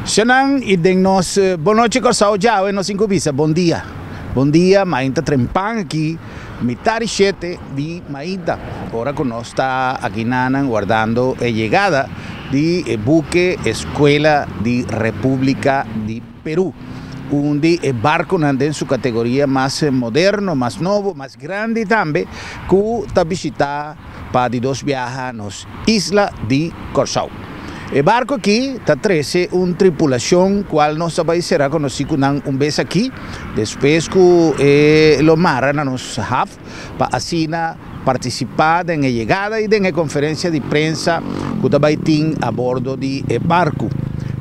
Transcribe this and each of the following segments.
Shenan i den nos Bon nochi Kòrsou djawe nos tin ku bisa bon dia. Bon dia mainta trempan aki mitar i shete di mainta ora ku nos ta aki nanan wardando e yegada di e buke Escuela di Republica di Peru. Un di e barkunan den su kategoria mas moderno, mas nobo, mas grandi tambe ku ta bishita pa di dos biaha nos isla di Kòrsou. E barku aki ta trese un tripulashon kual nos ta bai sera konosí ku nan un bes aki despues ku e lo mara na nos haf pa asina partisipá den e yegada i den e konferensia di prensa ku ta bai tin a bordo di e barku.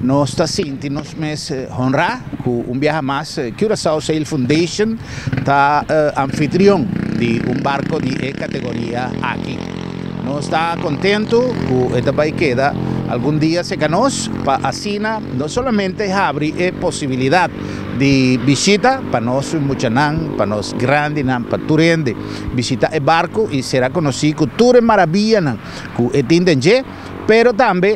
Nos ta sinti nos mes honrá ku un biaha mas Curaçao Sail Foundation ta anfitrion di un barko di e kategoria aki. Nos ta kontentu ku e ta bai keda algun dia serka nos pa asina no solamente habri e posibilidat di bishita pa nos muchanan, pa nos grandinan, pa tur hende bishita e barko i sera konosí ku tur e marabianan ku e tin den dje, pero tambe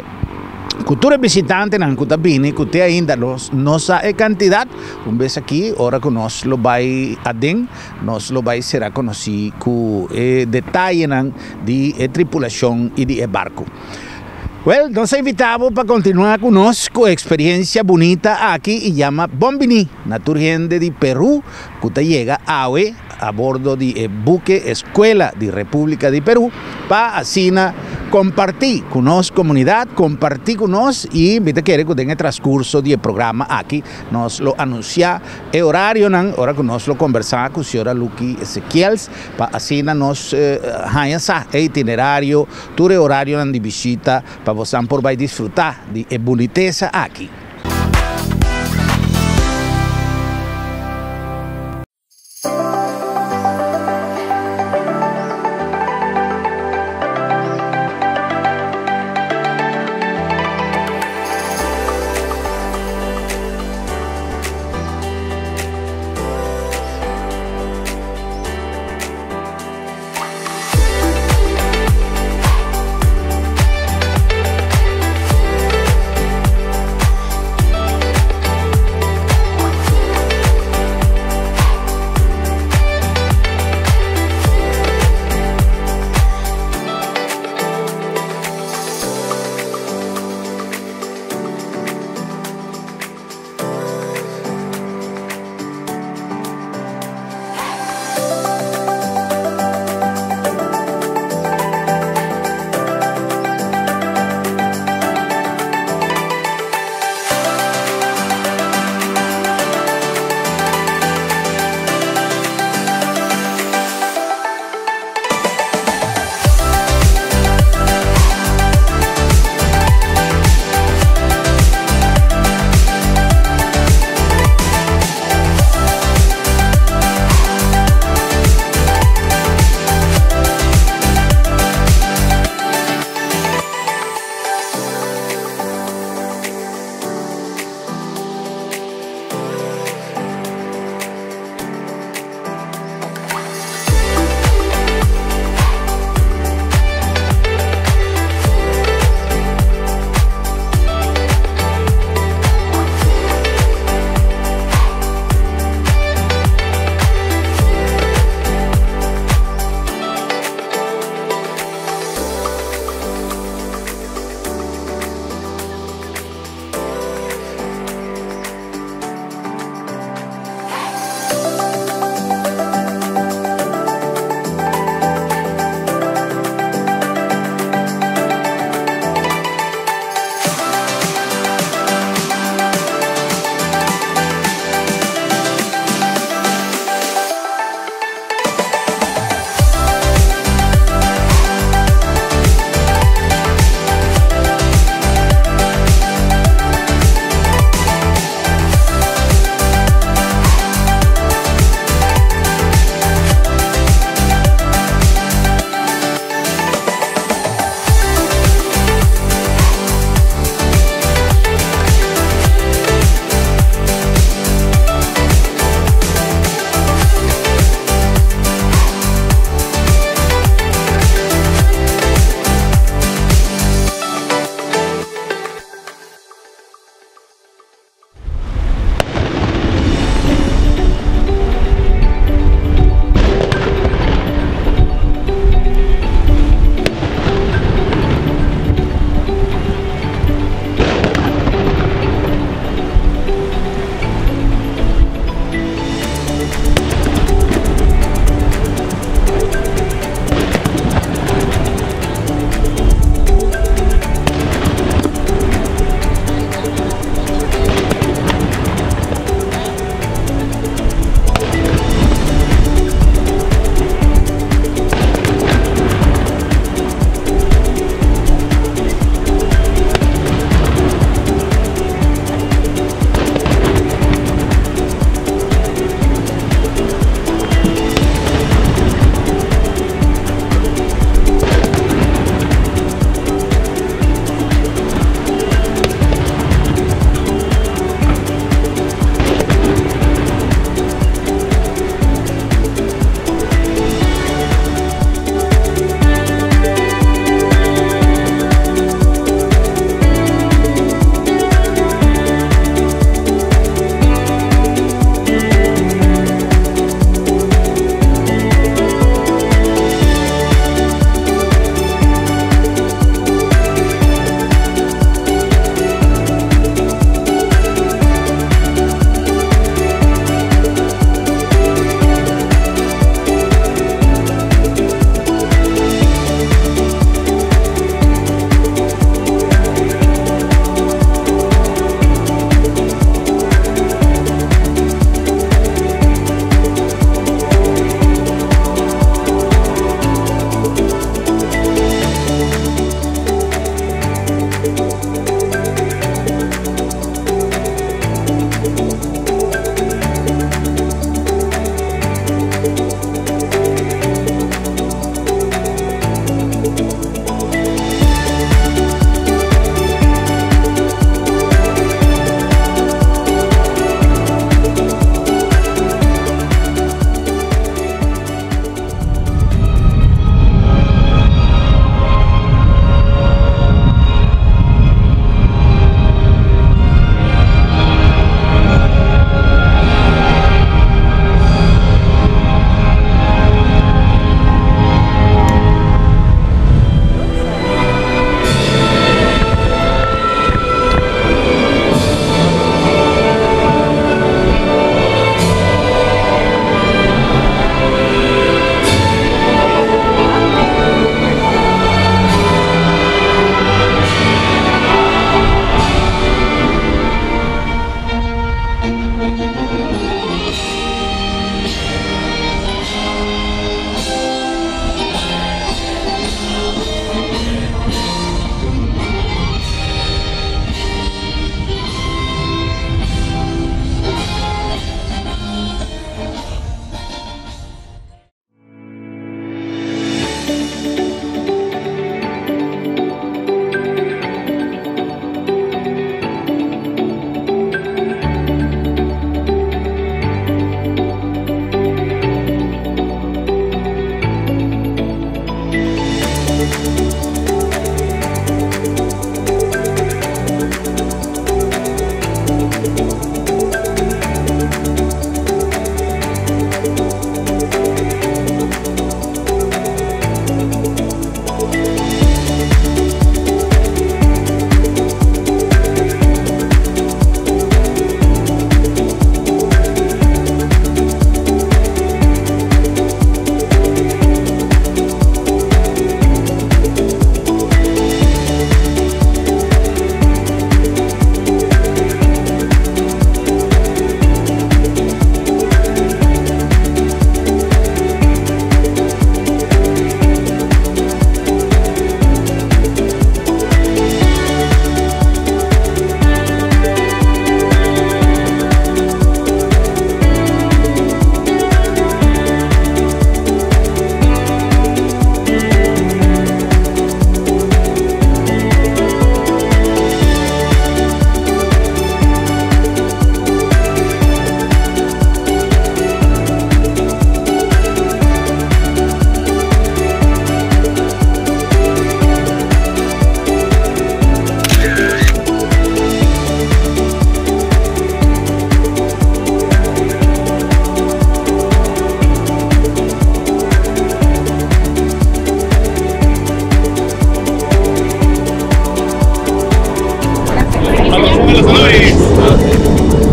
ku tur e bishitantenan ku ta bini ku te ainda nos no sa e kantidat, un bes aki ora ku nos lo bai aden nos lo bai sera konosí ku e detayenan di e tripulashon i di e barku. Wèl, nos a invitá bo pa kontinuá ku nos ku e eksperensia bunita aki i yama bon biní na tur hende di Perú ku ta yega awe a bordo di e buke Escuela di República di Perú pa asina kompartí ku nos komunidat, kompartí ku nos i mi ta kere ku den e transkurso di e programa aki nos lo anunsiá e orarionan ora ku nos lo kombersá ku señora Lucky Ezequiels pa asina nos haña sa e itinerario, tur e orarionan di bishita pa bosan por bai disfrutá di e bunitesa aki.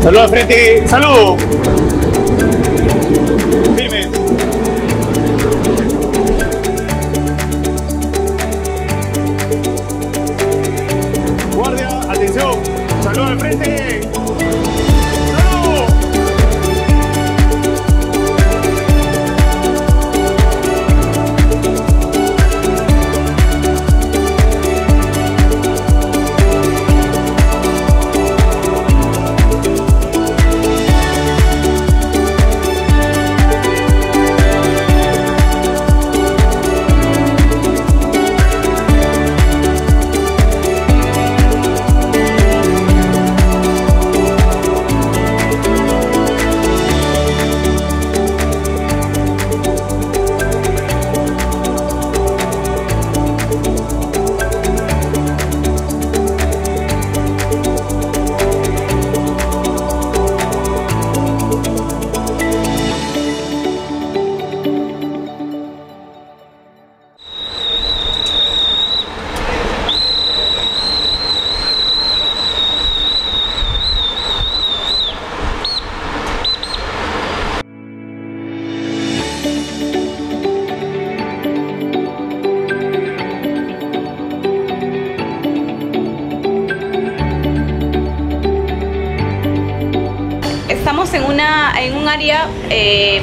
Saludo al frente, saludo. Firme. Guardia, atención. Saludo al frente. ¡Saludo! Estamos en un área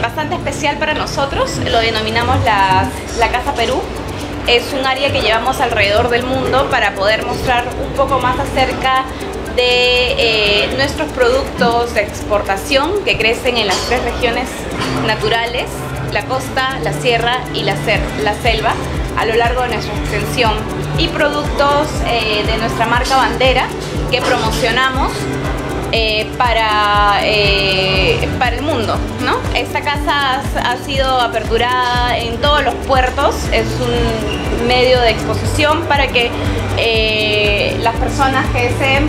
bastante especial para nosotros, lo denominamos la Casa Perú. Es un área que llevamos alrededor del mundo para poder mostrar un poco más acerca de nuestros productos de exportación que crecen en las tres regiones naturales, la costa, la sierra y la selva, a lo largo de nuestra extensión, y productos de nuestra marca bandera que promocionamos para el mundo, ¿no? Esta casa ha sido aperturada en todos los puertos, es un medio de exposición para que las personas que deseen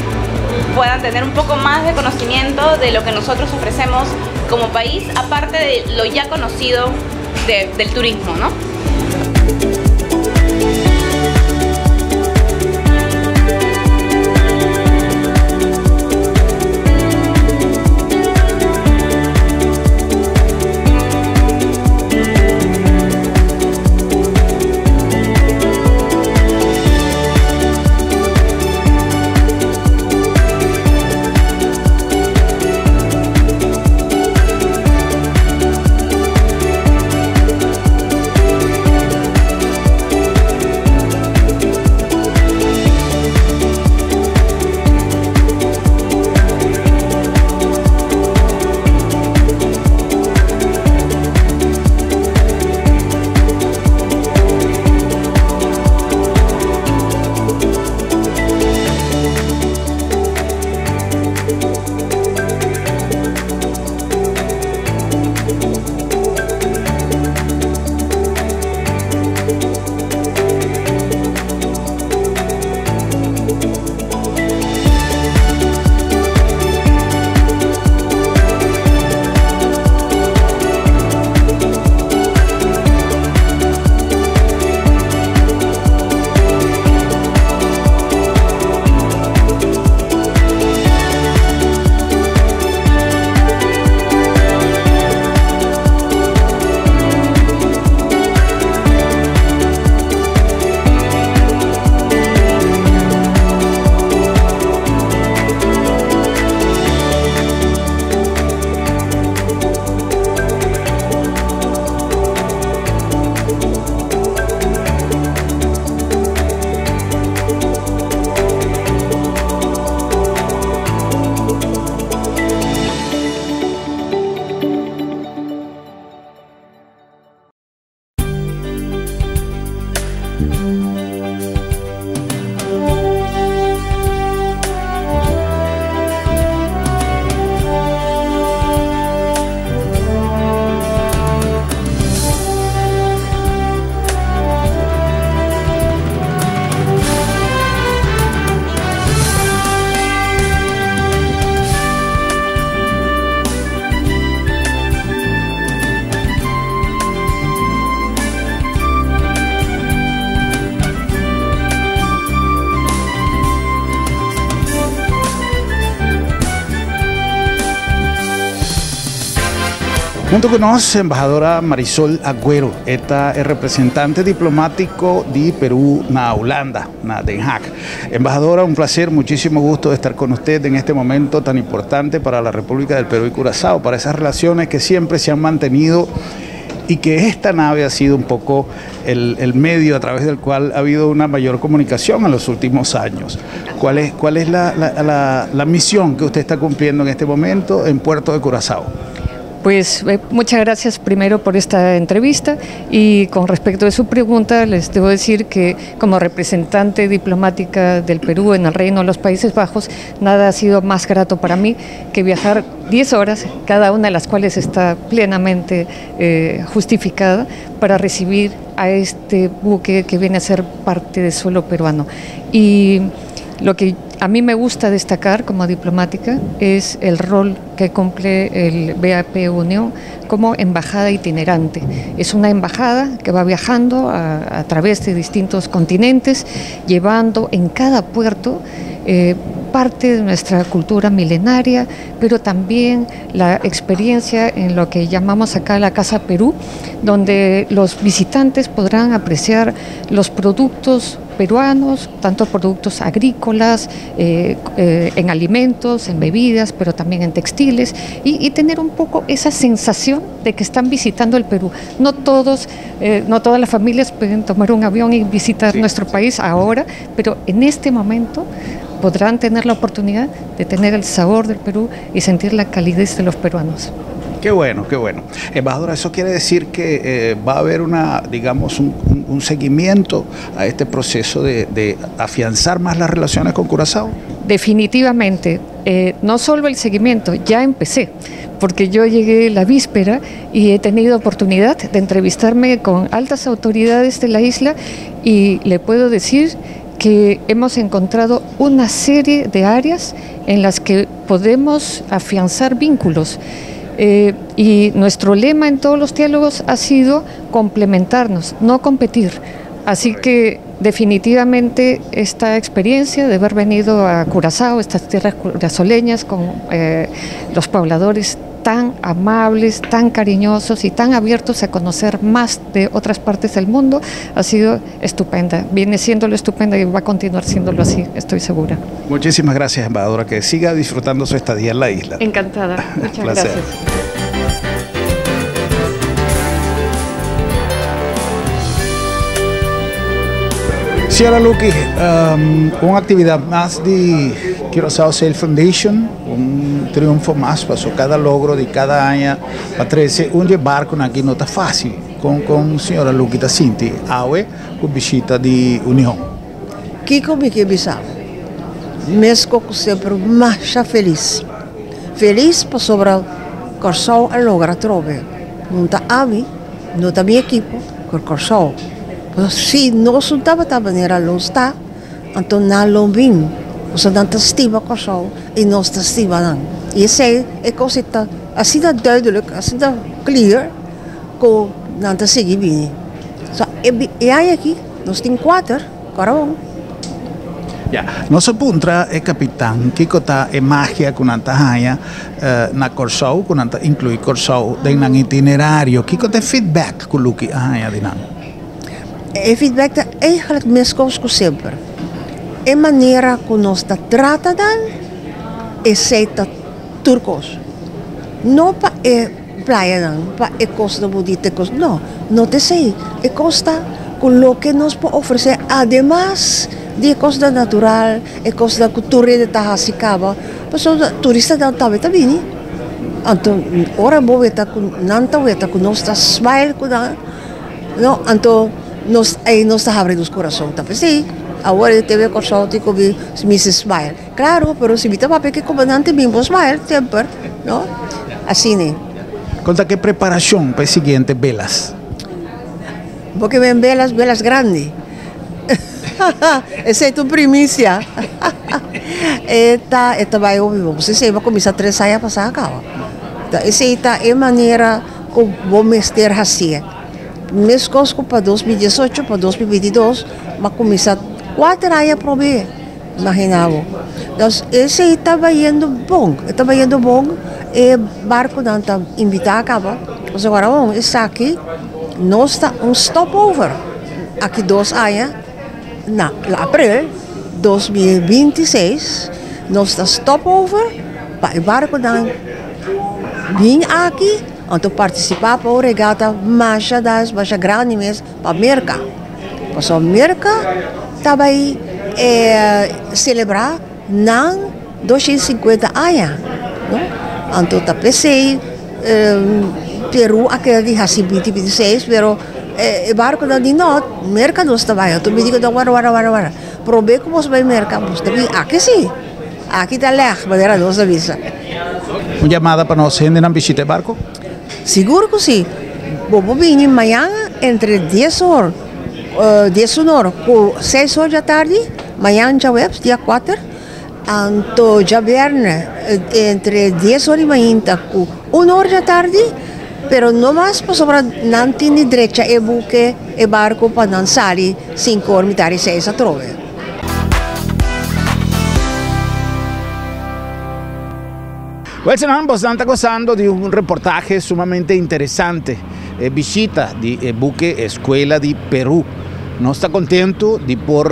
puedan tener un poco más de conocimiento de lo que nosotros ofrecemos como país, aparte de lo ya conocido del turismo, ¿no? Hunto ku nos, embahadora Marisol Agüero, e ta e representante diplomátiko di Perú na Hulanda, na Den Haag. Embahadora, un placer, muchísimo gusto de estar con usted en este momento tan importante para la República del Perú y Curazao, para esas relaciones que siempre se han mantenido y que esta nave ha sido un poco el medio a través del cual ha habido una mayor comunicación en los últimos años. ¿Cuál es la misión que usted está cumpliendo en este momento en Puerto de Curazao? Pues muchas gracias primero por esta entrevista y, con respecto de su pregunta, les debo decir que como representante diplomática del Perú en el Reino de los Países Bajos, nada ha sido más grato para mí que viajar 10 horas, cada una de las cuales está plenamente justificada, para recibir a este buque que viene a ser parte del suelo peruano. Y lo que a mí me gusta destacar como diplomática es el rol que cumple el BAP Unión como embajada itinerante. Es una embajada que va viajando a través de distintos continentes, llevando en cada puerto parte de nuestra cultura milenaria, pero también la experiencia en lo que llamamos acá la Casa Perú, donde los visitantes podrán apreciar los productos peruanos, tanto productos agrícolas, en alimentos, en bebidas, pero también en textiles, y tener un poco esa sensación de que están visitando el Perú. No todas las familias pueden tomar un avión y visitar nuestro país ahora, pero en este momento podrán tener la oportunidad de tener el sabor del Perú y sentir la calidez de los peruanos. Qué bueno, qué bueno. Embajadora, eso quiere decir que va a haber una, digamos, un seguimiento a este proceso de afianzar más las relaciones con Curazao. Definitivamente, no solo el seguimiento, ya empecé, porque yo llegué la víspera y he tenido oportunidad de entrevistarme con altas autoridades de la isla y le puedo decir que hemos encontrado una serie de áreas en las que podemos afianzar vínculos. Y nuestro lema en todos los diálogos ha sido complementarnos, no competir. Así que definitivamente esta experiencia de haber venido a Curazao, estas tierras curazoleñas, con los pobladores tan amables, tan cariñosos y tan abiertos a conocer más de otras partes del mundo, ha sido estupenda. Viene siéndolo estupenda y va a continuar siéndolo así, estoy segura. Muchísimas gracias, embajadora. Que siga disfrutando su estadía en la isla. Encantada. Muchas Placer. Gracias. Señora Lucky, un aktividat mas di Curaçao Sail Foundation, un triunfo mas, pasó kada logro di kada aña, pa trese un barko aki no ta fásil, kon señora Lucky ta sinti, awe, ku bishita di Union. Kiko mi ke bisa? Meskos ku semper, masha felis. Felis pasobra Kòrsou a logra trobe. No ta ami, no ta mi ekipo, ku Kòrsou. Si nos no tabata manera nos ta, anto nan lo bin. Osea, nan ta stima Kòrsou i nos ta stima nan. I esei e kos ta asina duidelijk, asina clear, ku nan ta sigui bini. So, e aki, nos tin kuater, karon. Ya, nos a puntra e kapitan kiko ta e magia ku nan ta haña na Kòrsou, ku nan ta inkluí Kòrsou den nan itinerario. Kiko ta e feedback ku Lucky a haña di nan? E feedback ta eigenlijk meskos ku semper. E manera ku nos ta trata nan, esei ta tur kos. No pa e playa nan, pa e kos na bunita kos. No, no ta esei. E kos ta ku loke nos por ofresé ademas di kos da natural, e kos da kultura ta hasi kaba. Pasobra turistanan tambe ta bini. Anto, ora bo weta ku nan ta weta ku nos ta smile ku nan, no, anto nos ei nos ta habri nos kurason ta sí. Awor e TV Kòrsou tin ku mi smile. Claro, pero si mi ta papia ku komandante mi bo smile semper, no? Asina. Konta ki preparashon pa e siguiente velas? Porque bin velas, velas grandi. Esei ta primisia. E ta bai hopi bon. Esei a kuminsá 3 aña pasá kaba. Esei ta e manera ku bo mester hasi. Meskos ku pa 2018, pa 2022, m'a kuminsá 4 aña promé. Imaginá bo. Dus esei ta bayendo bon. Ta bayendo bon. E barkonan ta invitá kaba. Pasobra awor esaki nos ta un stopover aki 2 aña na april 2026 nos ta stopover pa e barconan bin aki anto participa pa un regata masha das masha grandi mes pa Merca. Pasobra Merca ta bay celebra nan 250 aña, no? Anto ta p'esei Peru a keda di hasi 2026, pero e barconan di no, Merca nos ta bay. Anto mi di ku nan, wara, wara, wara, wara, prome ku bos bay Merca, bos ta bin aki si. Aki ta lèg, manera nos ta bisa. Un yamada pa nos hendenan bishita e barco? Sigur ku si. Bo por bini mañan entre dies or, 11 or ku seis or djatardi, mañan djaweps dia kuater, anto djabièrnè entre dies or di mainta ku un or djatardi, pero no mas pasobra nan tin di drecha e buke, e barco pa nan sali sinku or mitar di seis atrobe. Wel senan, bosnan ta gozando di un reportahe sumamente interesante, e bishita di e buke Escuela di Peru. Nos ta contento di por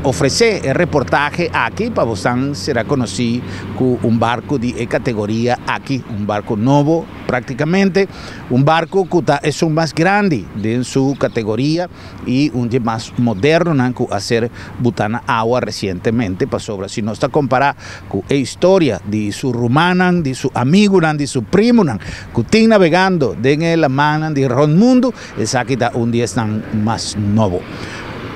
ofrece e reportahe aki pa bosnan sera conoci cu un barco di e categoria aki, un barco nobo practicamente, un barco cu ta esun mas grandi den su categoria. i un dje mas modernonan ku a ser butá na awa resientemente, pasobra si nos ta kompará ku e historia di su rumannan, di su amigunan, di su primonan ku tin nabegando den e lamannan di rònt mundu, esaki ta un di esnan mas nobo.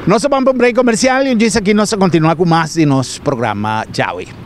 Nos ta ban pa un break komersial i un djis aki nos ta kontinuá ku mas di nos programa djawe.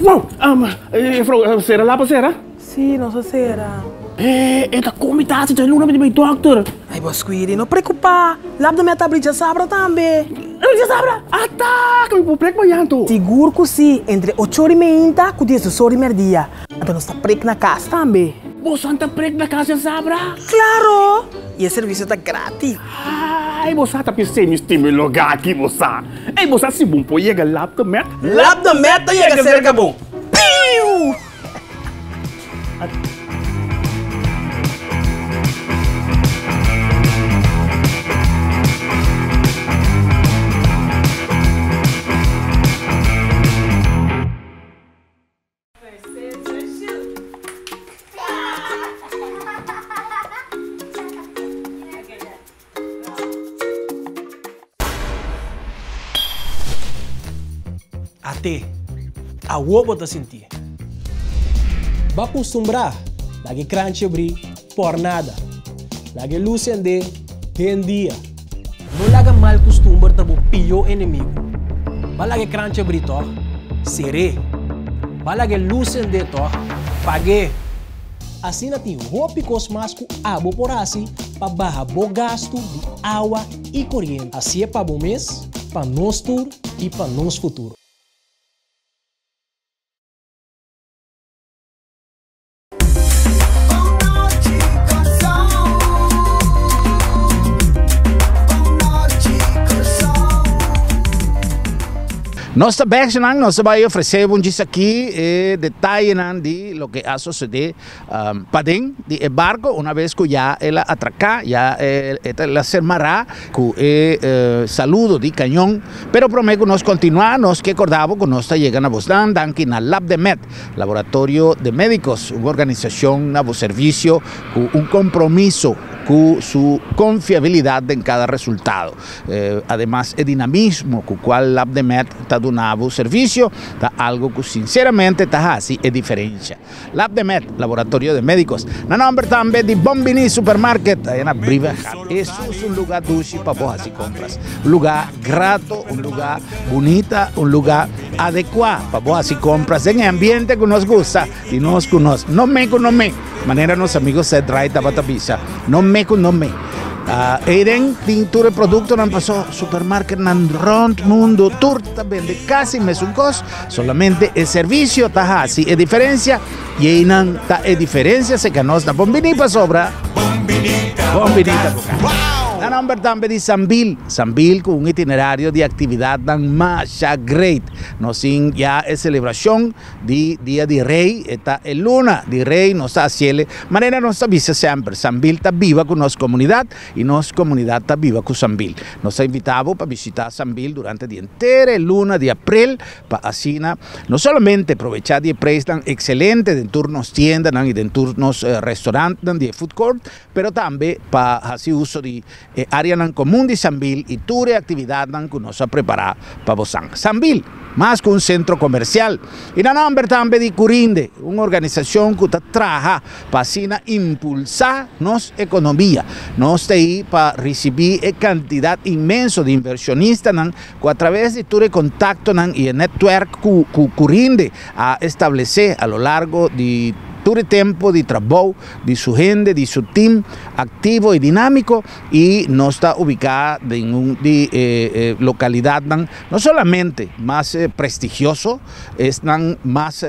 Wow! Um, juffrouw, sera lapa sera? Sí, nos a sera. Eh, e ta komi tasi, ta luna mi di dokter. Ai, bo Squiri, no preocupa. Lap de meta abri djasabra tambe. Djasabra? Ata, ku mi por prek mañan to. Sigur ku si, entre ocho ora i meinta ku diesdos ora i merdia. Anto nos ta prek na kas tambe. Bosan ta prek na kas djasabra? Klaro! I e servisio ta gratis. Ai, bo sa ta pis'é mi stima e lugá aki, bo sa. Ei, bo sa si bon por yega Lap de Met? Lap de Met ta yega serka bo. Piu! At'é, awor bo ta sintié. Bo a kustumbrá laga e kranchi abrí por nada. Laga e lus sendé den dia. No laga mal kustumber ta bo pió enemigu. Bo a laga e kranchi abrí tòg? Ser'é. Bo a laga e lus sendé tòg? Pag'é. Asina tin hopi kos mas ku abo por hasi pa baha bo gastu di awa i koriente. Hasié pa bo mes, pa nos tur i pa nos futuro. Nos ta bek nan, nos ta bai ofresé bo un djis aki e detayenan di loke a sosodé paden di e barko una bes ku ya el a atraká, ya el a ser mará ku e saludo di kañon. Pero promé ku nos kontinuá nos ke kòrda bo ku nos ta yega na bosnan danki na Labdemed, Laboratorio de Médicos, un organisashon na bo servisio ku un kompromiso. ku su konfiabilidat den kada resultado. Ademas e dinamismo ku kual Labdemed ta duna bo servisio ta algo ku sinseramente ta hasi e diferensha. Labdemed, Laboratorio de Médicos. Na nomber tambe di Bon Bini Supermarket aya na Brievengat. Esun un luga dushi pa bo hasi kompras. Un luga grato, un luga bunita, un luga adekua pa bo hasi kompras den e ambiente ku nos gusta di nos ku nos. No me ku no me, manera nos amigo Ced Wright tabata bisa, no me ku no me. Eyden tin tur e productonan paso supermarketnan rond mundo tur ta bende casi mesun cos, solamente e servicio ta haci e diferencia y eynan ta e diferencia seca nos na Bon Bini pasobra Bon Bini ta boca. Na nomber tambe di Sambil, Sambil cu un itinerario di actividadnan masha great. Nos tin ya e celebracion Di Dia di Rey, e ta e luna di Rey, nos ta haciele manera nos ta bisa semper, Sambil ta biba cu nos comunidad y nos comunidad ta biba cu Sambil. Nos ta invita bo pa bishita Sambil durante di henter e luna di april pa asina no solamente probecha di e prijsnan excelente den tur nos tiendanan y den tur nos restaurantnan di e food court, pero tambe pa haci uso di e areanan comun di Sambil y tur e actividadnan cu nos a prepara pa bosan. Sambil, mas cu un centro comercial y na nomber tambe di Curinde, un organisacion cu ta traha pa asina impulsa nos economia. Nos ta ey pa ricibi e cantidad inmenso di inversionistanan cu a traves di tur e contactonan y e netwerk cu Curinde a establece a lo largo di tur e tempo di trabou di su hende, di su team activo y dinámico y nos ta ubica den un di e localidadnan no solamente mas prestigioso, esnan mas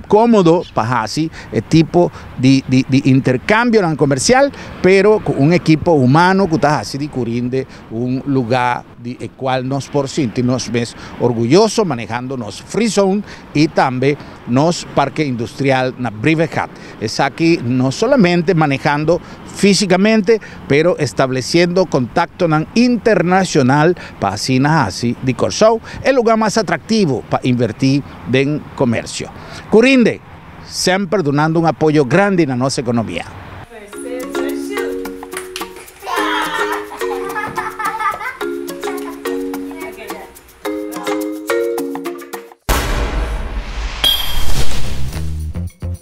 cómodo pa haci e tipo di di intercambionan comercial, pero cu un ekipo humano cu ta haci di Curinde un lugar di e cual nos por sinti nos mes orguyoso manehando nos free zone y tambe nos parke industrial na Brievengat. Esaki no solamente manehando fisicamente, pero estableciendo contactonan internacional pa asina haci di Corsou e lugar mas atractivo pa inverti den comercio. Curinde, semper dunando un apoyo grandi na nos economia.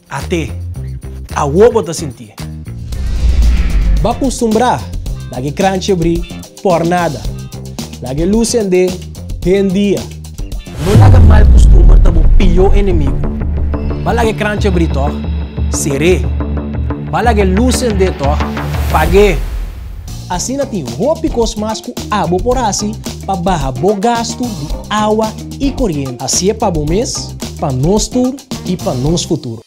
At'é, awor bo ta sintié. Bo a kustumbrá laga e kranchi abrí por nada. Laga e lus sendé den dia. No laga mal kustumber ta bo pió enemigu. Bo a laga e kranchi abrí tòg? Ser'é. Bo a laga e lus sendé tòg? Pag'é. Asina tin hopi kos mas ku abo por hasi pa baha bo gastu di awa i koriente. Hasié pa bo mes, pa nos tur i pa nos futuro.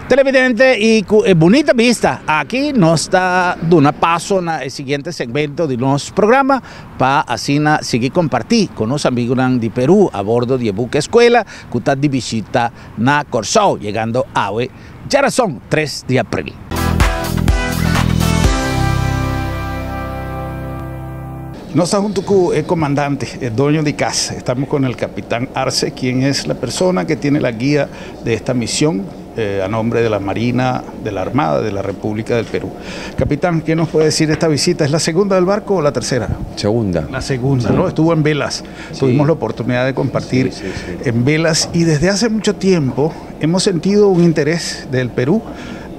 Televidente y cu e bunita bista aki nos ta duna paso na e siguiente segmento di nos programa pa asina sigui comparti cu nos amigunan di Peru a bordo di e buque escuela cu ta di bishita na Corsou yegando awe djarason tres di april. Nos ta hunto cu e comandante, e doño di cas. Estamos con el capitán Arce, quien es la persona que tiene la guía de esta misión a nombre de la Marina de la Armada de la República del Perú. Capitán, ¿qué nos puede decir esta visita? ¿Es la segunda del barco o la tercera? Segunda. La segunda, ¿no? Estuvo en Velas. Tuvimos la oportunidad de compartir en Velas y desde hace mucho tiempo hemos sentido un interés del Perú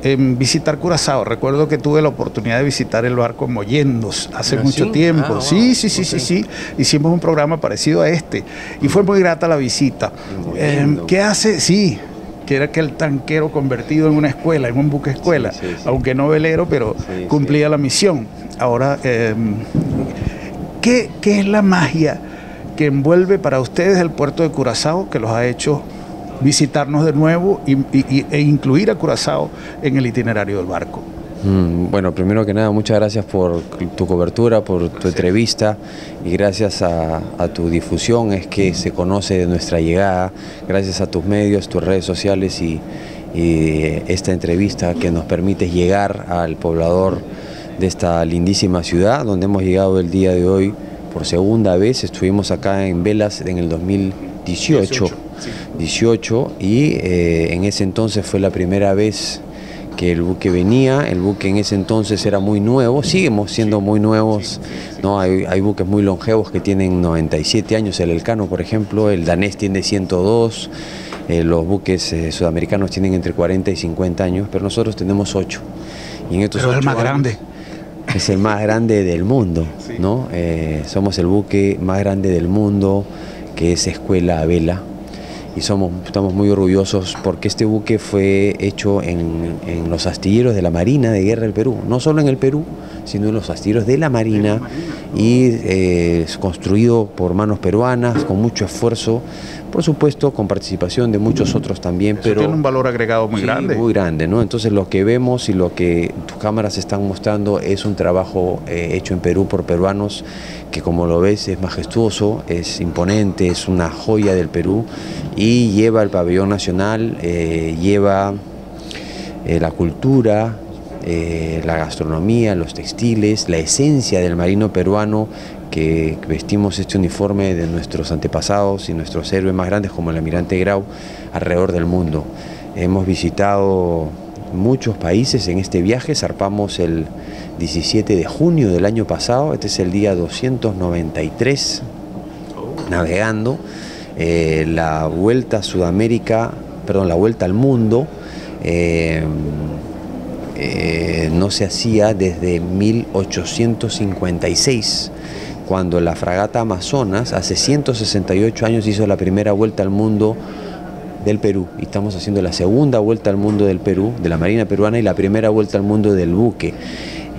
en visitar Curazao. Recuerdo que tuve la oportunidad de visitar el barco Moyendos hace ¿Ah, mucho tiempo. Ah, sí, sí, sí, sí, sí. Hicimos un programa parecido a este y fue muy grata la visita. Eh, ¿Qué hace? Sí, que era aquel tanquero convertido en una escuela, en un buque escuela, aunque no velero, pero cumplía la misión. Ahora, em, ¿qué, ¿qué es la magia que envuelve para ustedes el puerto de Curazao que los ha hecho visitarnos de nuevo y, e incluir a Curazao en el itinerario del barco? Mm, bueno, primero que nada, muchas gracias por tu cobertura, por tu entrevista y gracias a, tu difusión es que se conoce de nuestra llegada, gracias a tus medios, tus redes sociales y, y esta entrevista que nos permite llegar al poblador de esta lindísima ciudad donde hemos llegado el día de hoy por segunda vez, estuvimos acá en Velas en el 2018, 18, y en ese entonces fue la primera vez que el buque venía. El buque en ese entonces era muy nuevo, seguimos siendo muy nuevos, ¿no? Hay buques muy longevos que tienen 97 años, el Elcano, por ejemplo, el danés tiene 102, los buques sudamericanos tienen entre 40 y 50 años, pero nosotros tenemos 8. Y en estos Pero es el 8 más años grande. Es el más grande del mundo, ¿no? Somos el buque más grande del mundo, que es Escuela a Vela. Y estamos muy orgullosos porque este buque fue hecho en los astilleros de la Marina de Guerra del Perú. No solo en el Perú, sino en los astilleros de la Marina, y es construido por manos peruanas, con mucho esfuerzo, por supuesto con participación de muchos otros también. Eso pero tiene un valor agregado muy Sí, grande. muy grande, ¿no? Entonces lo que vemos y lo que tus cámaras están mostrando es un trabajo hecho en Perú por peruanos, que como lo ves es majestuoso, es imponente, es una joya del Perú y lleva el pabellón nacional, lleva la cultura, la gastronomía, los textiles, la esencia del marino peruano, que vestimos este uniforme de nuestros antepasados y nuestros héroes más grandes como el almirante Grau alrededor del mundo. Hemos visitado muchos países en este viaje, zarpamos el 17 de junio del año pasado, este es el día 293 navegando, la vuelta a Sudamérica, perdón, la vuelta al mundo no se hacía desde 1856, cuando la fragata Amazonas hace 168 años hizo la primera vuelta al mundo del Perú, y estamos haciendo la segunda vuelta al mundo del Perú, de la Marina peruana, y la primera vuelta al mundo del buque.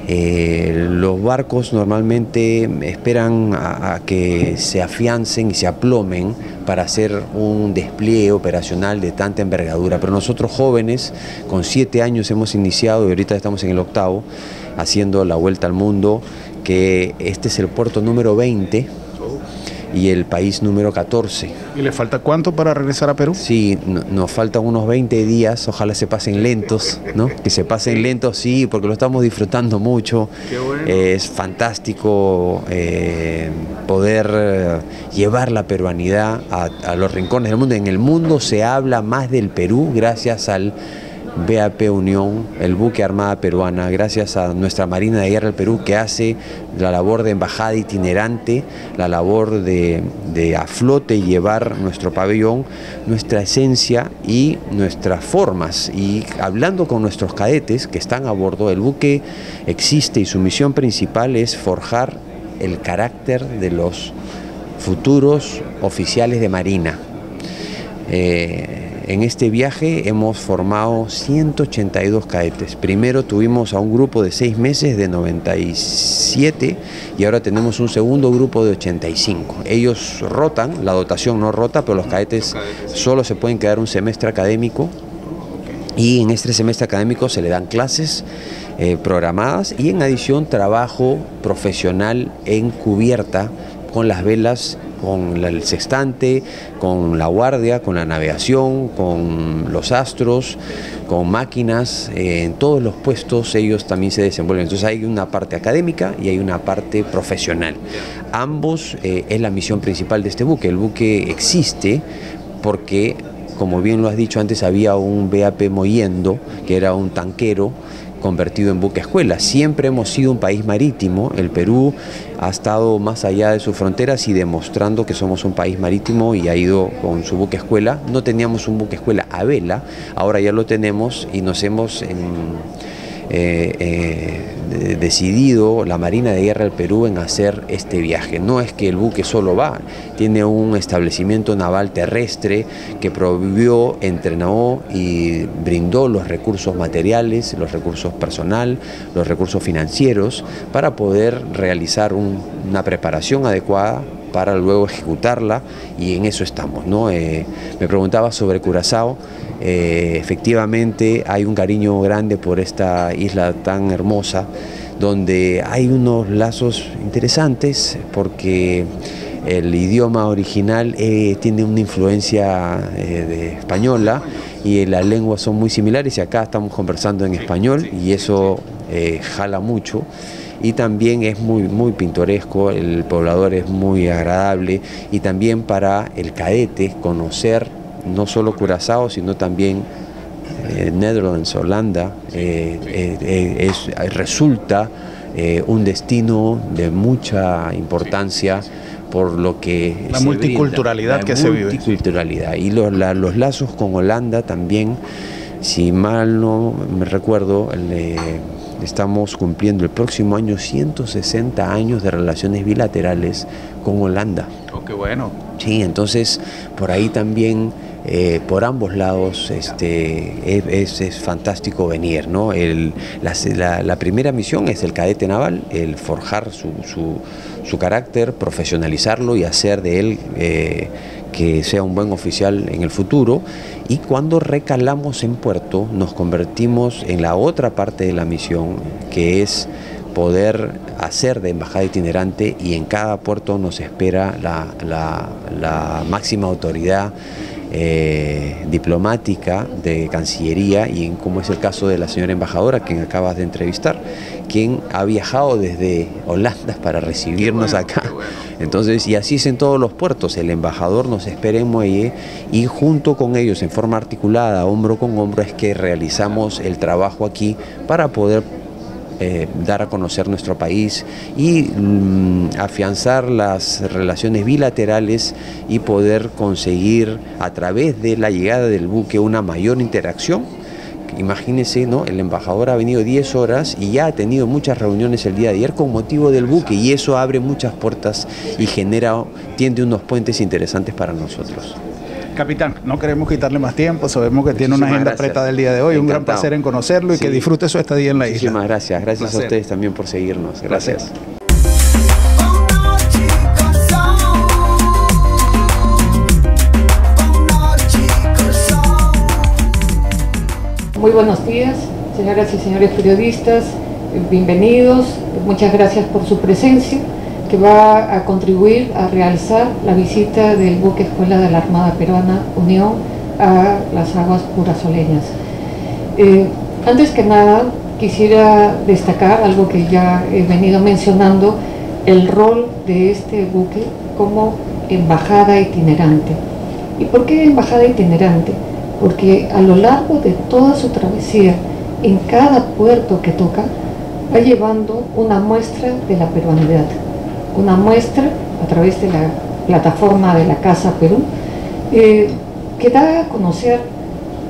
Los barcos normalmente esperan a que se afiancen y se aplomen para hacer un despliegue operacional de tanta envergadura, pero nosotros jóvenes, con 7 años hemos iniciado y ahorita estamos en el octavo, haciendo la vuelta al mundo, que este es el puerto número 20 y el país número 14. ¿Y le falta cuánto para regresar a Perú? Sí, nos faltan unos 20 días, ojalá se pasen lentos, ¿no? Que se pasen lentos, sí, porque lo estamos disfrutando mucho. Qué bueno. Es fantástico poder llevar la peruanidad a los rincones del mundo. En el mundo se habla más del Perú gracias al BAP Unión, el buque Armada Peruana, gracias a nuestra Marina de Guerra del Perú, que hace la labor de embajada itinerante, la labor de a flote llevar nuestro pabellón, nuestra esencia y nuestras formas. Y hablando con nuestros cadetes que están a bordo, el buque existe y su misión principal es forjar el carácter de los futuros oficiales de Marina. En este viaje hemos formado 182 cadetes. Primero tuvimos a un grupo de 6 meses de 97 y ahora tenemos un segundo grupo de 85. Ellos rotan, la dotación no rota, pero los cadetes solo se pueden quedar un semestre académico. Y en este semestre académico se le dan clases programadas y en adición trabajo profesional en cubierta con las velas, con el sextante, con la guardia, con la navegación, con los astros, con máquinas, en todos los puestos ellos también se desenvuelven. Entonces hay una parte académica y hay una parte profesional. Ambos es la misión principal de este buque. El buque existe porque, como bien lo has dicho antes, había un BAP Mollendo, que era un tanquero convertido en buque escuela. Siempre hemos sido un país marítimo. El Perú ha estado más allá de sus fronteras y demostrando que somos un país marítimo y ha ido con su buque escuela. No teníamos un buque escuela a vela, ahora ya lo tenemos y nos hemos decidido la Marina de Guerra del Perú en hacer este viaje. No es que el buque solo va, tiene un establecimiento naval terrestre que provió, entrenó y brindó los recursos materiales, los recursos personal, los recursos financieros para poder realizar una preparación adecuada para luego ejecutarla, y en eso estamos, ¿no? Me preguntaba sobre Curazao. Efectivamente hay un cariño grande por esta isla tan hermosa, donde hay unos lazos interesantes porque el idioma original tiene una influencia de española y las lenguas son muy similares, y acá estamos conversando en español y eso jala mucho. Y también es muy, muy pintoresco, el poblador es muy agradable y también para el cadete conocer no solo Curazao, sino también Netherlands, Holanda, resulta un destino de mucha importancia por lo que La se multiculturalidad brinda, la que se vive. Multiculturalidad y los lazos con Holanda también, si mal no me recuerdo, estamos cumpliendo el próximo año 160 años de relaciones bilaterales con Holanda. Oh, qué bueno. Sí, entonces por ahí también, por ambos lados, es fantástico venir, ¿no? La primera misión es el cadete naval, el forjar su carácter, profesionalizarlo y hacer de él que sea un buen oficial en el futuro. Y cuando recalamos en puerto, nos convertimos en la otra parte de la misión, que es poder hacer de embajada itinerante, y en cada puerto nos espera la máxima autoridad diplomática de Cancillería, y en, como es el caso de la señora embajadora, quien acabas de entrevistar, quien ha viajado desde Holanda para recibirnos acá. Qué bueno. Entonces, y así es en todos los puertos, el embajador nos espera en muelle y junto con ellos, en forma articulada, hombro con hombro, es que realizamos el trabajo aquí para poder dar a conocer nuestro país y afianzar las relaciones bilaterales y poder conseguir a través de la llegada del buque una mayor interacción. Imagínense, ¿no? El embajador ha venido 10 horas y ya ha tenido muchas reuniones el día de ayer con motivo del buque, y eso abre muchas puertas y tiende unos puentes interesantes para nosotros. Capitán, no queremos quitarle más tiempo, sabemos que tiene una Muchísimas agenda gracias. apretada el día de hoy. Un gran Encantado. placer en conocerlo y que disfrute su estadía en la isla. Muchísimas gracias, gracias a Placer. ustedes también por seguirnos. Gracias. Muy buenos días, señoras y señores periodistas, bienvenidos, muchas gracias por su presencia, que va a contribuir a realzar la visita del buque Escuela de la Armada Peruana Unión a las aguas curazoleñas. Antes que nada, quisiera destacar algo que ya he venido mencionando, el rol de este buque como embajada itinerante. ¿Y por qué embajada itinerante? Porque a lo largo de toda su travesía, en cada puerto que toca, va llevando una muestra de la peruanidad, una muestra a través de la plataforma de la Casa Perú, que da a conocer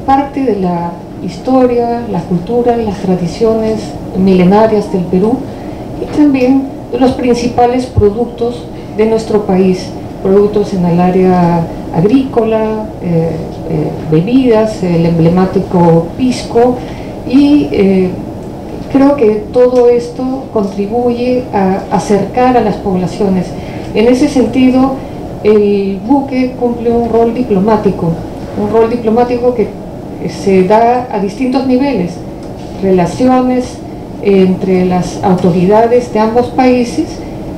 parte de la historia, la cultura, las tradiciones milenarias del Perú y también de los principales productos de nuestro país, productos en el área agrícola, bebidas, el emblemático pisco, y creo que todo esto contribuye a acercar a las poblaciones. En ese sentido, el buque cumple un rol diplomático, un rol diplomático que se da a distintos niveles, relaciones entre las autoridades de ambos países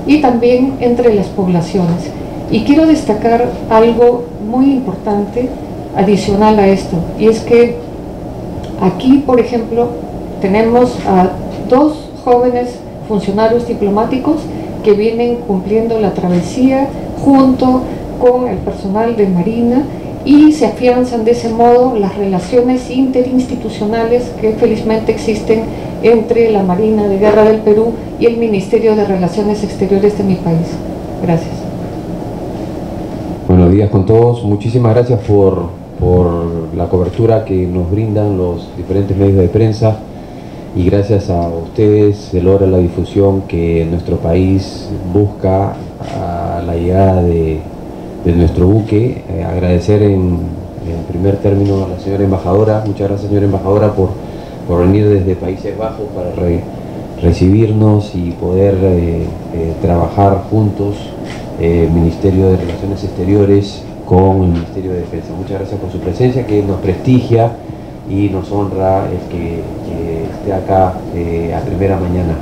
y también entre las poblaciones. Y quiero destacar algo muy importante adicional a esto, y es que aquí, por ejemplo, tenemos a dos jóvenes funcionarios diplomáticos que vienen cumpliendo la travesía junto con el personal de Marina, y se afianzan de ese modo las relaciones interinstitucionales que felizmente existen entre la Marina de Guerra del Perú y el Ministerio de Relaciones Exteriores de mi país. Gracias. Buenos días con todos. Muchísimas gracias por la cobertura que nos brindan los diferentes medios de prensa, y gracias a ustedes se logra la difusión que nuestro país busca a la llegada de nuestro buque. Agradecer en primer término a la señora embajadora. Muchas gracias, señora embajadora, por venir desde Países Bajos para recibirnos y poder trabajar juntos, el Ministerio de Relaciones Exteriores con el Ministerio de Defensa. Muchas gracias por su presencia, que nos prestigia y nos honra el que esté acá a primera mañana.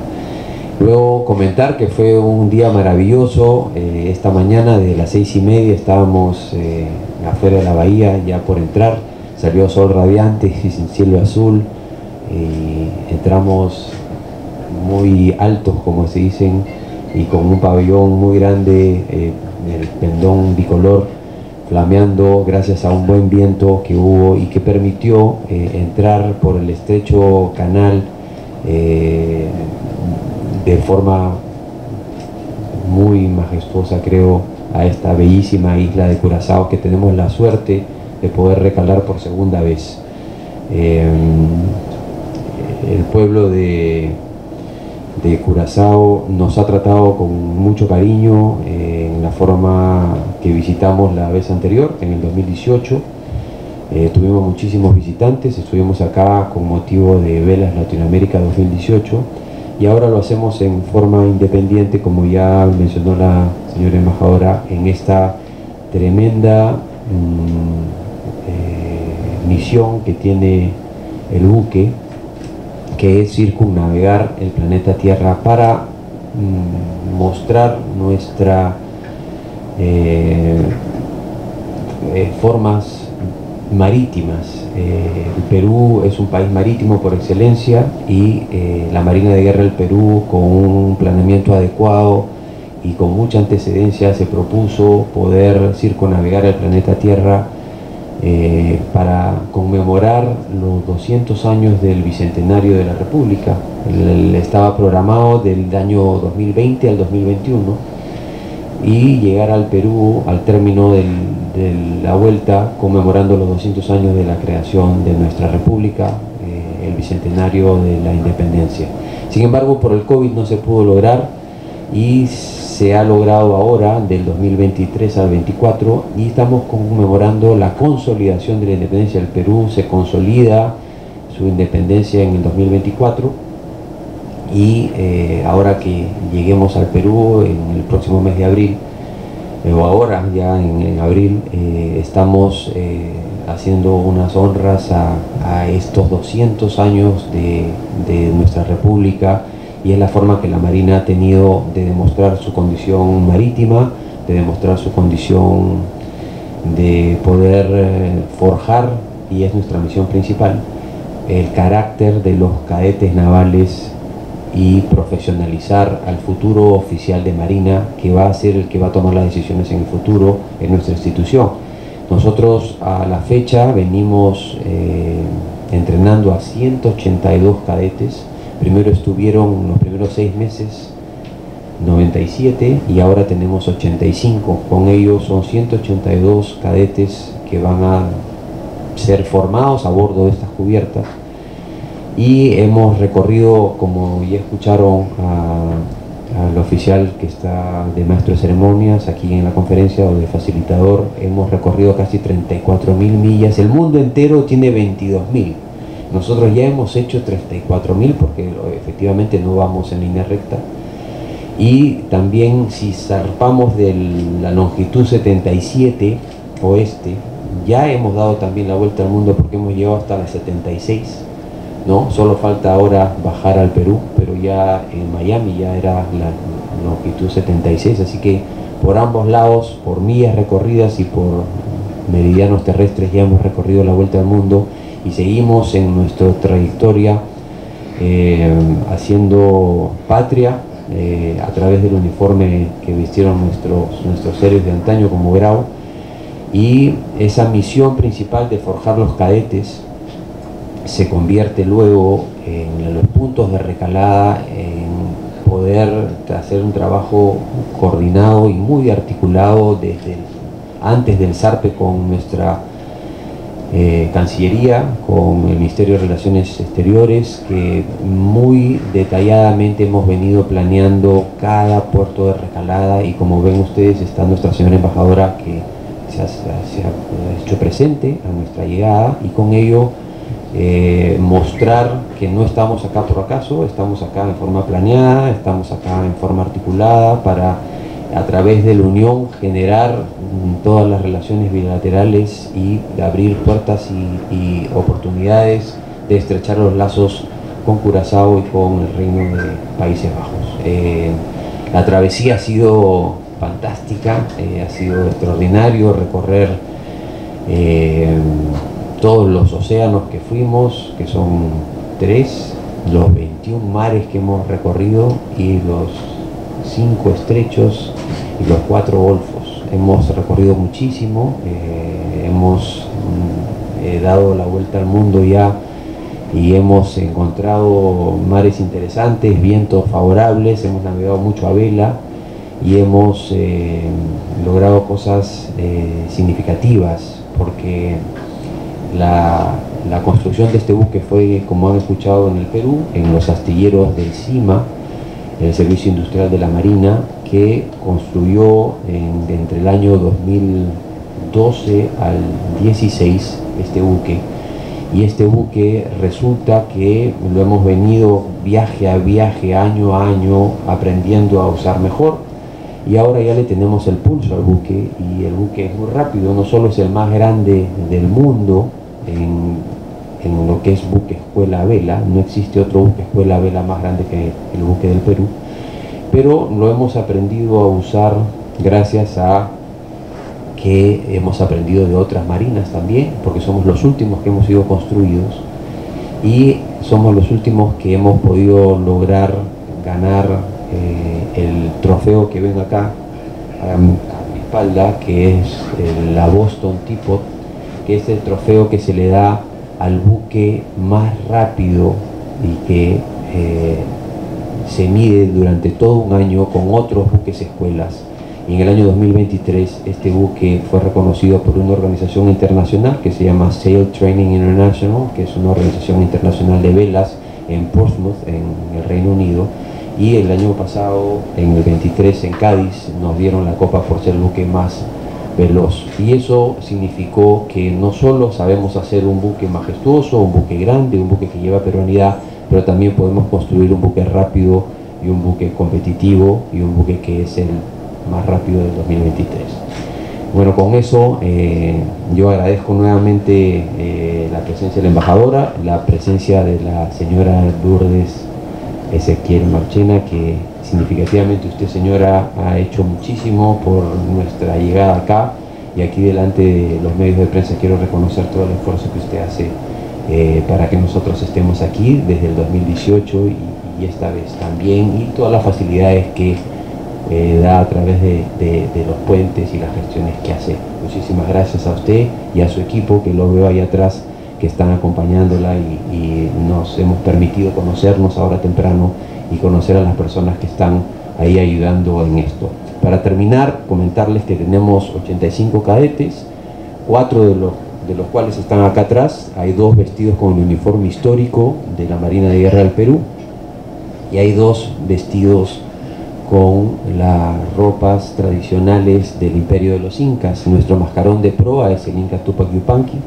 Luego comentar que fue un día maravilloso. Esta mañana desde las 6:30 estábamos afuera de la bahía ya por entrar. Salió sol radiante y sin cielo azul. Y entramos muy altos, como se dicen, y con un pabellón muy grande, el pendón bicolor flameando gracias a un buen viento que hubo y que permitió entrar por el estrecho canal de forma muy majestuosa, creo, a esta bellísima isla de Curazao que tenemos la suerte de poder recalar por segunda vez. El pueblo de Curazao nos ha tratado con mucho cariño en la forma que visitamos la vez anterior, en el 2018. Tuvimos muchísimos visitantes, estuvimos acá con motivo de Velas Latinoamérica 2018 y ahora lo hacemos en forma independiente, como ya mencionó la señora embajadora, en esta tremenda misión que tiene el buque, que es circunnavegar el planeta Tierra para mostrar nuestra formas marítimas. El Perú es un país marítimo por excelencia y la Marina de Guerra del Perú, con un planeamiento adecuado y con mucha antecedencia, se propuso poder circunnavegar el planeta Tierra para conmemorar los 200 años del Bicentenario de la República. Estaba programado del año 2020 al 2021 y llegar al Perú al término de la vuelta, conmemorando los 200 años de la creación de nuestra República, el Bicentenario de la Independencia. Sin embargo, por el COVID no se pudo lograr y se ha logrado ahora del 2023 al 24, y estamos conmemorando la consolidación de la independencia del Perú. Se consolida su independencia en el 2024 y ahora que lleguemos al Perú en el próximo mes de abril, o ahora ya en abril, estamos haciendo unas honras a estos 200 años de nuestra República, y es la forma que la Marina ha tenido de demostrar su condición marítima, de demostrar su condición de poder forjar, y es nuestra misión principal, el carácter de los cadetes navales y profesionalizar al futuro oficial de Marina, que va a ser el que va a tomar las decisiones en el futuro en nuestra institución. Nosotros a la fecha venimos entrenando a 182 cadetes. Primero estuvieron los primeros 6 meses 97 y ahora tenemos 85. Con ellos son 182 cadetes que van a ser formados a bordo de estas cubiertas. Y hemos recorrido, como ya escucharon al oficial que está de maestro de ceremonias aquí en la conferencia o de facilitador, hemos recorrido casi 34.000 millas. El mundo entero tiene 22.000. Nosotros ya hemos hecho 34.000 porque efectivamente no vamos en línea recta. Y también si zarpamos de la longitud 77 oeste, ya hemos dado también la vuelta al mundo porque hemos llegado hasta la 76. ¿No? Solo falta ahora bajar al Perú, pero ya en Miami ya era la longitud 76, así que por ambos lados, por millas recorridas y por meridianos terrestres, ya hemos recorrido la vuelta al mundo y seguimos en nuestra trayectoria haciendo patria a través del uniforme que vistieron nuestros héroes de antaño como Grau, y esa misión principal de forjar los cadetes se convierte luego en los puntos de recalada, en poder hacer un trabajo coordinado y muy articulado desde antes del zarpe con nuestra Cancillería, con el Ministerio de Relaciones Exteriores, que muy detalladamente hemos venido planeando cada puerto de recalada, y como ven ustedes está nuestra señora embajadora que se ha hecho presente a nuestra llegada, y con ello mostrar que no estamos acá por acaso, estamos acá en forma planeada, estamos acá en forma articulada para, a través de la unión, generar todas las relaciones bilaterales y abrir puertas y oportunidades de estrechar los lazos con Curazao y con el Reino de Países Bajos. La travesía ha sido fantástica, ha sido extraordinario recorrer todos los océanos que fuimos, que son 3, los 21 21 mares que hemos recorrido y los 5 estrechos y los 4 golfos. Hemos recorrido muchísimo, hemos dado la vuelta al mundo ya y hemos encontrado mares interesantes, vientos favorables, hemos navegado mucho a vela y hemos logrado cosas significativas, porque la construcción de este buque fue, como han escuchado, en el Perú, en los astilleros del CIMA, el Servicio Industrial de la Marina, que construyó entre el año 2012 al 16 este buque. Y este buque resulta que lo hemos venido viaje a viaje, año a año, aprendiendo a usar mejor. Y ahora ya le tenemos el pulso al buque, y el buque es muy rápido. No solo es el más grande del mundo en lo que es buque escuela vela, no existe otro buque escuela vela más grande que el buque del Perú, pero lo hemos aprendido a usar gracias a que hemos aprendido de otras marinas también, porque somos los últimos que hemos sido construidos y somos los últimos que hemos podido lograr ganar el trofeo que ven acá a mi espalda, que es la Boston Teapot, que es el trofeo que se le da al buque más rápido y que se mide durante todo un año con otros buques escuelas. Y en el año 2023 este buque fue reconocido por una organización internacional que se llama Sail Training International, que es una organización internacional de velas en Portsmouth, en el Reino Unido. Y el año pasado, en el 23, en Cádiz, nos dieron la copa por ser el buque más veloz. Y eso significó que no solo sabemos hacer un buque majestuoso, un buque grande, un buque que lleva peruanidad, pero también podemos construir un buque rápido y un buque competitivo y un buque que es el más rápido del 2023. Bueno, con eso yo agradezco nuevamente la presencia de la embajadora, la presencia de la señora Lourdes Ezequiel Marchena, que significativamente usted, señora, ha hecho muchísimo por nuestra llegada acá, y aquí delante de los medios de prensa quiero reconocer todo el esfuerzo que usted hace para que nosotros estemos aquí desde el 2018 y esta vez también, y todas las facilidades que da a través de los puentes y las gestiones que hace. Muchísimas gracias a usted y a su equipo, que lo veo ahí atrás, que están acompañándola y nos hemos permitido conocernos ahora temprano y conocer a las personas que están ahí ayudando en esto. Para terminar, comentarles que tenemos 85 cadetes, 4 de los cuales están acá atrás. Hay 2 vestidos con el uniforme histórico de la Marina de Guerra del Perú y hay 2 vestidos con las ropas tradicionales del Imperio de los Incas. Nuestro mascarón de proa es el Inca Tupac Yupanqui.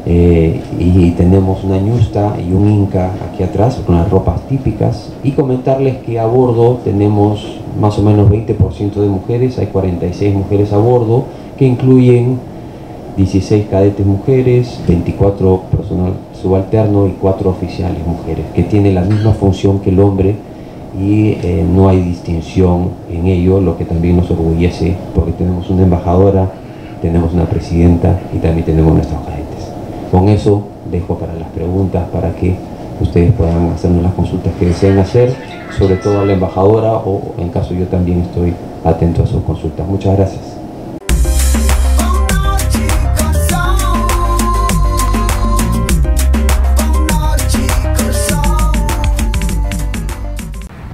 Y tenemos una ñusta y un inca aquí atrás con las ropas típicas. Y comentarles que a bordo tenemos más o menos 20% de mujeres, hay 46 mujeres a bordo, que incluyen 16 cadetes mujeres, 24 personal subalterno y 4 oficiales mujeres, que tienen la misma función que el hombre y no hay distinción en ello, lo que también nos orgullece, porque tenemos una embajadora, tenemos una presidenta y también tenemos nuestros cadetes. Con eso dejo para las preguntas, para que ustedes puedan hacernos las consultas que deseen hacer, sobre todo a la embajadora, o en caso yo también estoy atento a sus consultas. Muchas gracias.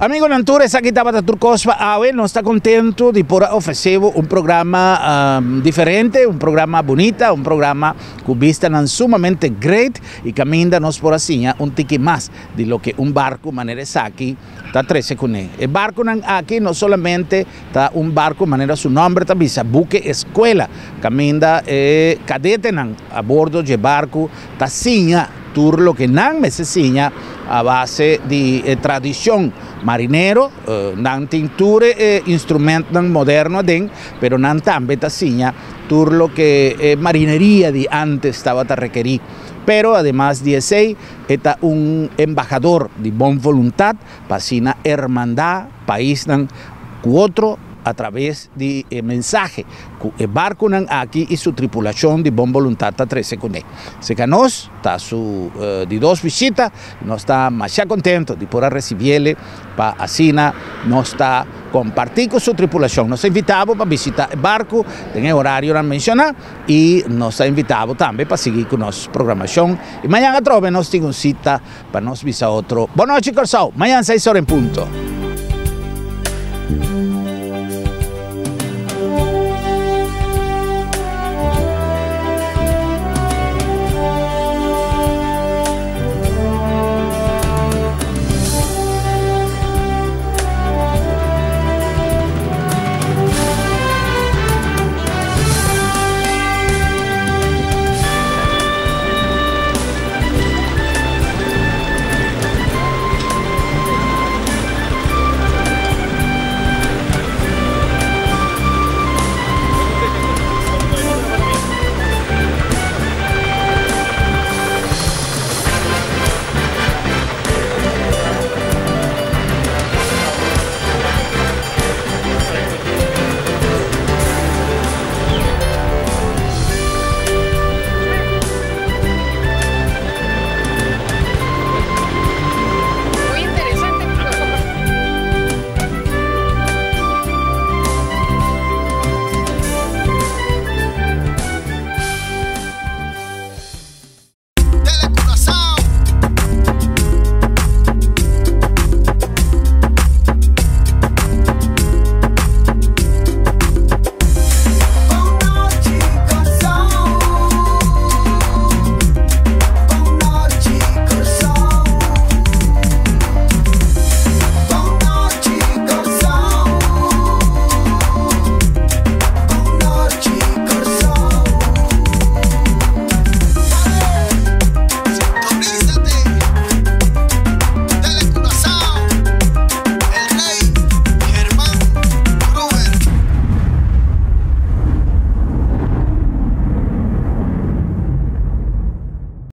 Amigonan tur, esaki tabata tur kos pa awe. Nos ta kontentu di por ofresé un programa diferente, un programa bunita, un programa ku bistanan sumamente great i kaminda nos por a siña un tiki mas di loke un barku manera esaki ta trese kuné. E barkunan aki no solamente ta un barku manera su nòmber ta bisa, buke eskuela, kaminda e kadetenan a bordo dje barku ta siña tur loke nan mester siña a base di e tradishon marinero. Nan tin tur e instrumentnan moderno aden, pero nan tambe ta siña tur loke e marineria di antes tabata rekerí. Pero ademas di esei, e ta un embahador di bon voluntat pa asina hermandá paisnan ku otro. A traves di e mensahe ku e barkunan aki i su tripulashon di bon boluntat ta trese kuné. Serka nos ta su di dos bishita i nos ta masha kontentu di por a resibiele pa asina nos ta kompartí ku su tripulashon. Nos ta invitá bo pa bishitá e barku den e orarionan menshoná i nos ta invitá bo tambe pa sigui ku nos programashon. I mañan atrobe nos tin un sita Pa nos bisa otro, Bon nochi Kòrsou, mañan seis ora en punto.